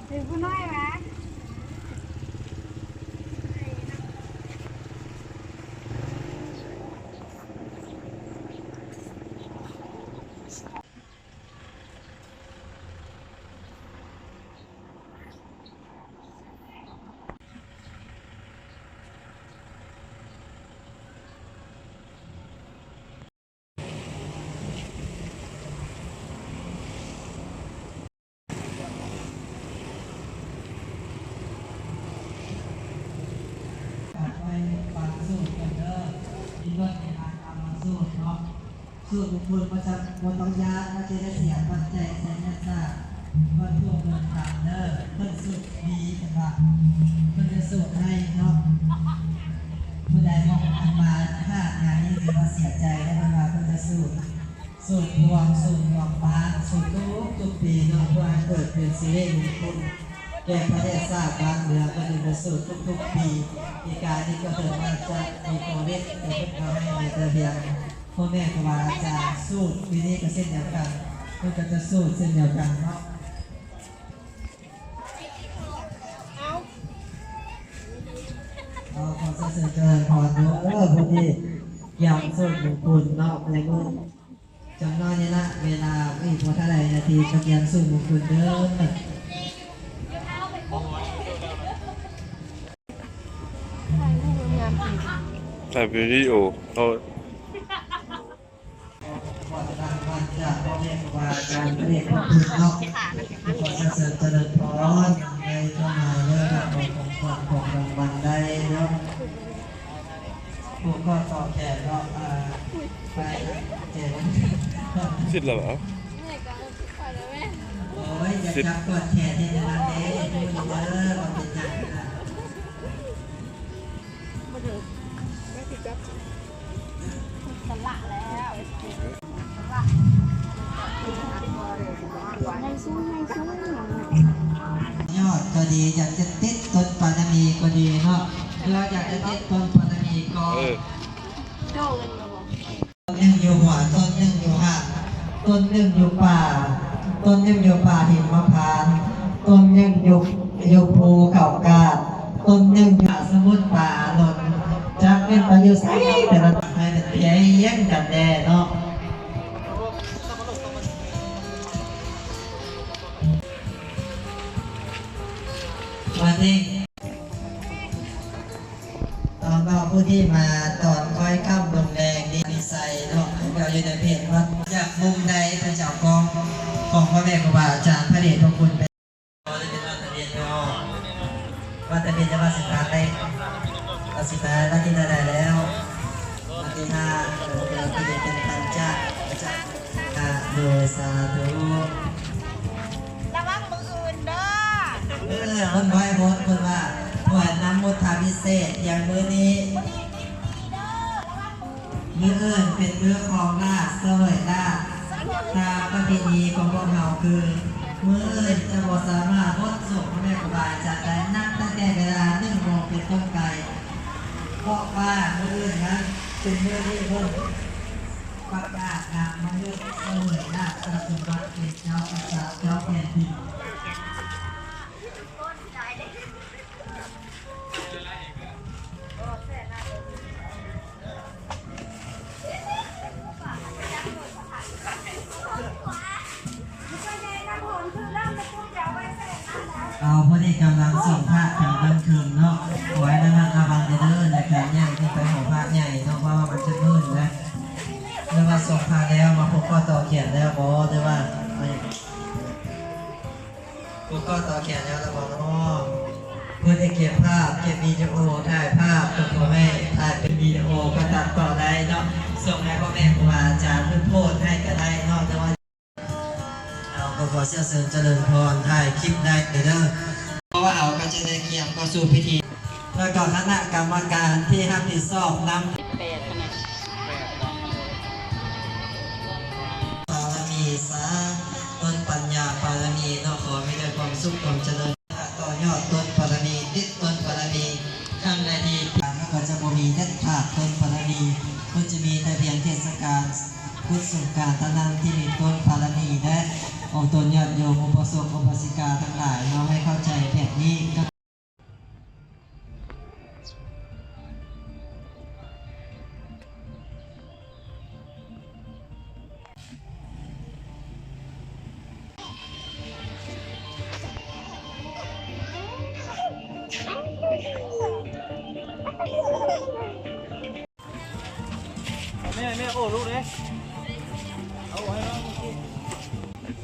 ເປັນຜູ້ນ້ອຍຫວາ? ໄປຟັງສູດກັນເດີ ມີລົດມີລານເອົາມາສູດເນາະ. ສູດຂອງເພິ່ນບໍ່ຈຳ ບໍ່ຕ້ອງຢ້ານວ່າຈະໄດ້ເສຍປັດໄຈໄສຍະສາດ ເພິ່ນພວກເງິນຄຳເດີ ເພິ່ນສູດດີ ເພິ່ນວ່າ ເພິ່ນຈະສູດໃຫ້ເນາະ. ຜູ້ໃດບໍ່ ອັນມາພາດງານນີ້ ຫຼືວ່າເສຍໃຈ ແລ້ວເພິ່ນວ່າເພິ່ນຈະສູດ ສູດດວງ ສູດດວງບ້ານ ສູດທຸກໆປີເນາະ ເພື່ອໃຫ້ເກີດເປັນສິລິມຸງຄຸນແກ່ປະເທດຊາດບ້ານເມືອງ. ເພິ່ນຈະສູດທຸກໆປີ. ປີກາຍນີ້ກໍເຖິງວ່າຈະມີໂຄວິດ ແຕ່ເພິ່ນກໍໃຫ້ແຕ່ພຽງ ພໍ່ແມ່ຄູບາອາຈານສູດ ປີນີ້ກໍເຊັ່ນດຽວກັນ ເພິ່ນກໍຈະສູດເຊັ່ນດຽວກັນເນາະ. ເອົາ ຂໍເຊີນເຊີນຈະເລີນພອນເດີ ຜູ້ທີ່ກຽມສູດມຸງຄຸນເນາະ ໃນມື້ ຈັກໜ້ອຍນີ້ລະ ເວລາອີກບໍ່ເທົ່າໃດນາທີ ກະກຽມສູດມຸງຄຸນເດີ. ຖ່າຍວິດີໂອເອົາ ຂໍເຊີນເຊີນຈະເລີນພອນ ໃນເຈົ້ານາຍເດີ ຮັບຂອງຂວັນຂອງລາງວັນໄດ້ເນາະ. ຜູກຂໍ້ຕໍ່ແຂນເນາະ ອ່າ ໄປແຈກ ສິດແລ້ວຫວາ? ໂອ້ຍ ຢ່າຈັບກອດແຂນເຮັດແນວນັ້ນເດ້ ເດີ ບໍ່ເປັນຫຍັງ. ຍອດກໍດີ ຢາກຈະຕິດຕົ້ນບາລະມີກໍດີເນາະ ເພື່ອຢາກຈະຕິດຕົ້ນບາລະມີກໍ ເອີ ຕົ້ນໜຶ່ງຢູ່ຫົວ ຕົ້ນໜຶ່ງຢູ່ຫາງ ຕົ້ນໜຶ່ງຢູ່ປ່າ ຕົ້ນໜຶ່ງຢູ່ປ່າຫິມມະພານ ຕົ້ນໜຶ່ງຢູ່ ຢູ່ພູເຂົາກາດ ຕົ້ນໜຶ່ງຢູ່ສະໝຸດປາອານົນ ຈັກແມ່ນໄປຢູ່ໃສ ແຕ່ລະໃຫ້ມັນພຽງກັນແດ່ເນາະ ວ່າຕິ. ຕອນເວົ້າຜູ້ທີ່ມາຕອນຄ້ອຍຄ່ຳລົງແລງນີ້ ນິໄສເນາະ ເຂົາເຈົ້າຢູ່ໃນເພດວ່າ ຈາກມຸມໃດເພິ່ນຈະເອົາຂອງ ຂອງພໍ່ແມ່ຄູບາອາຈານ ພະເດດພະຄຸນໄປ ເປັນວັດຕະເວັນເນາະ ວັດຕະເວັນ ແຕ່ວ່າສິມາໄດ້ ວ່າສິມາວັດທີເທົ່າໃດແລ້ວ ວັດທີຫ້າ ໂດຍ ໂດຍ ໂດຍ ເປັນພັນຈາກ ຈາກ ອ່າ ໂດຍ ສາທຸ. ລະວັງມື້ອື່ນເດີ ເອີ ເພິ່ນບໍ່ໃຫ້ບົດ ເພິ່ນວ່າ ຖວາຍນ້ຳມຸດທາພິເສກພຽງມື້ນີ້ ມື້ອື່ນເປັນມື້ຄອງລາດ ສະເຫວີຍລາດ ຕາມປະເພນີຂອງພວກເຮົາຄື ມື້ອື່ນຈະບໍ່ສາມາດບົດສົງຂອງແມ່ຄູບາອາຈານໄດ້ ນັບຕັ້ງແຕ່ເວລາໜຶ່ງໂມງເປັນຕົ້ນໄປ ເພາະວ່າມື້ອື່ນນັ້ນເປັນມື້ທີ່ເພິ່ນ ປະກາດນາມມະຍຸດສະເຫວີຍລາຊະສົມບັດເປັນເຈົ້າກະສັດເຈົ້າແຜ່ນດິນ. ເອົາ ພໍດີກຳລັງສົ່ງພະກັນເບິ່ງເຄິ່ງເນາະ ຂໍໃຫ້ລະມັດລະວັງແດ່ເດີ ໃນການຍ່າງຂຶ້ນໄປຫໍພະໃຫຍ່ເນາະ ເພາະວ່າມັນຈະມືດນະ ຫຼືວ່າສົ່ງພະແລ້ວ ມາຜູກຂໍ້ຕໍ່ແຂນແລ້ວບໍ ຫຼືວ່າຜູກຂໍ້ຕໍ່ແຂນແລ້ວລະບໍເນາະ ເພື່ອໄດ້ເກັບພາບ ເກັບວິດີໂອ ຖ່າຍພາບ ກໍຂໍໃຫ້ຖ່າຍເປັນວິດີໂອ ກໍຕັດຕໍ່ໄດ້ເນາະ ສົ່ງໃຫ້ພໍ່ແມ່ຄູບາອາຈານເພິ່ນໂພສໃຫ້ກໍໄດ້ເນາະ ແຕ່ວ່າ ເຮົາກໍຂໍເຊື້ອເຊີນຈະເລີນພອນ ຖ່າຍຄລິບໄດ້ເດີ ເພາະວ່າເຮົາກໍຈະໄດ້ກຽມເຂົ້າສູ່ພິທີ ແລ້ວກໍຄະນະກຳມະການທີ່ຮັບຜິດຊອບນຳ ບາລະມີສາມ ຕົ້ນປັນຍາບາລະ ສຸກຄວາມຈະເລີນ ຕໍ່ຍອດຕົ້ນບາລະມີ ຕິດຕົ້ນບາລະມີ ຄັ້ງໃດທີ່ ເຮົາກໍຈະບໍ່ມີເດັດຂາດຕົ້ນບາລະມີ ມັນຈະມີແຕ່ພຽງເທດສະການບຸດສົງການເທົ່ານັ້ນທີ່ມີຕົ້ນບາລະມີ ແລະ ອອກຕົນຍາດໂຍມອຸບາສົກອຸບາສິກາທັງຫຼາຍ ເຮົາໃຫ້ເຂົ້າໃຈແບບນີ້. ແມ່ ແມ່ ໂອ້ ລູກເດ້ ເອົາໃຫ້ນ້ອງກິນ.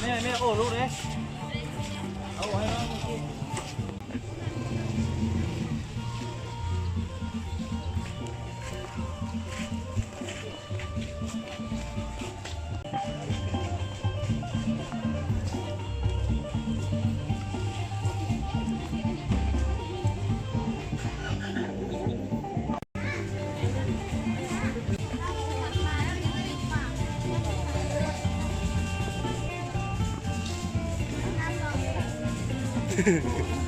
ແມ່ ແມ່ ໂອ້ ລູກເດ້ ເອົາໃຫ້ນ້ອງກິນ. ເ